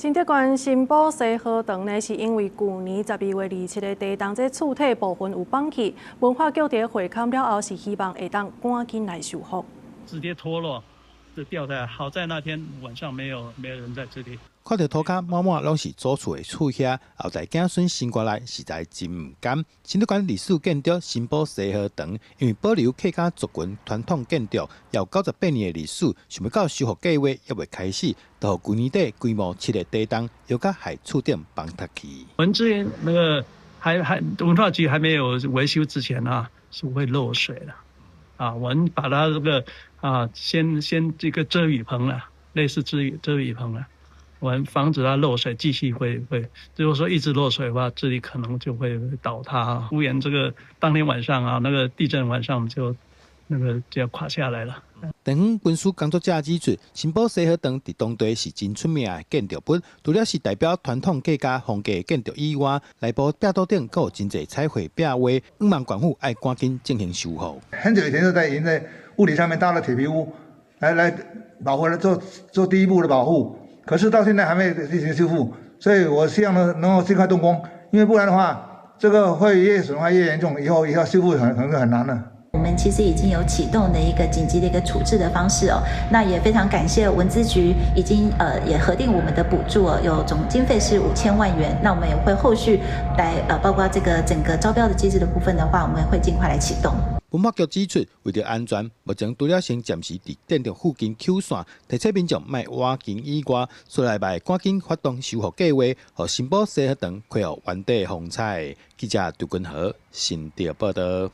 新竹縣新埔西河塘呢，是因為舊年12月27的地動，這厝體部分有崩去，文化局佇會勘了後，是希望會當趕緊來修復。直接脫落，就掉在，好在那天晚上沒有人在這裡。看著塗跤滿滿攏是祖厝的厝瓦，後代子孫生活來實在真毋甘。新竹縣歷史建築新埔西河塘，因為保留客家族群傳統建築，有98年的歷史，想欲到修復計劃猶未開始，就予舊年底規模七个地動，搖甲害厝頂崩塌去。我們之前那個還文化局還沒有維修之前啊，是會漏水的。啊，我們把它這個啊，先這個遮雨棚啦，類似遮雨棚啦。我們防止它漏水，繼續會，如果說一直漏水的話，這裡可能就會倒塌。屋檐這個當天晚上啊，那個地震晚上就那個就要垮下來了。地方軍事工作者指出，新埔西河塘佇當地是真出名的建築物，除了是代表傳統客家風格建築以外，內部壁柱頂閣有真濟彩繪壁畫，向望縣府愛趕緊進行修復。很久以前就在已經在屋頂上面搭了鐵皮屋，來保護，來做第一步的保護。可是到現在還沒進行修復，所以我希望呢能夠盡快動工，因為不然的話，這個會越損壞越嚴重，以後修復很可能很難了。我們其實已經有啟動的一個緊急的一個處置的方式哦，那也非常感謝文資局已經也核定我們的補助哦，有總經費是5000萬元，那我們也會後續來包括這個整個招標的機制的部分的話，我們會盡快來啟動。文化局指出，為著安全，目前除了先暫時佇建築附近抾線，提醒民眾莫倚近以外，紲來嘛會趕緊發動修復計劃，予新埔西河塘恢復原底風采。記者杜君和新竹報導。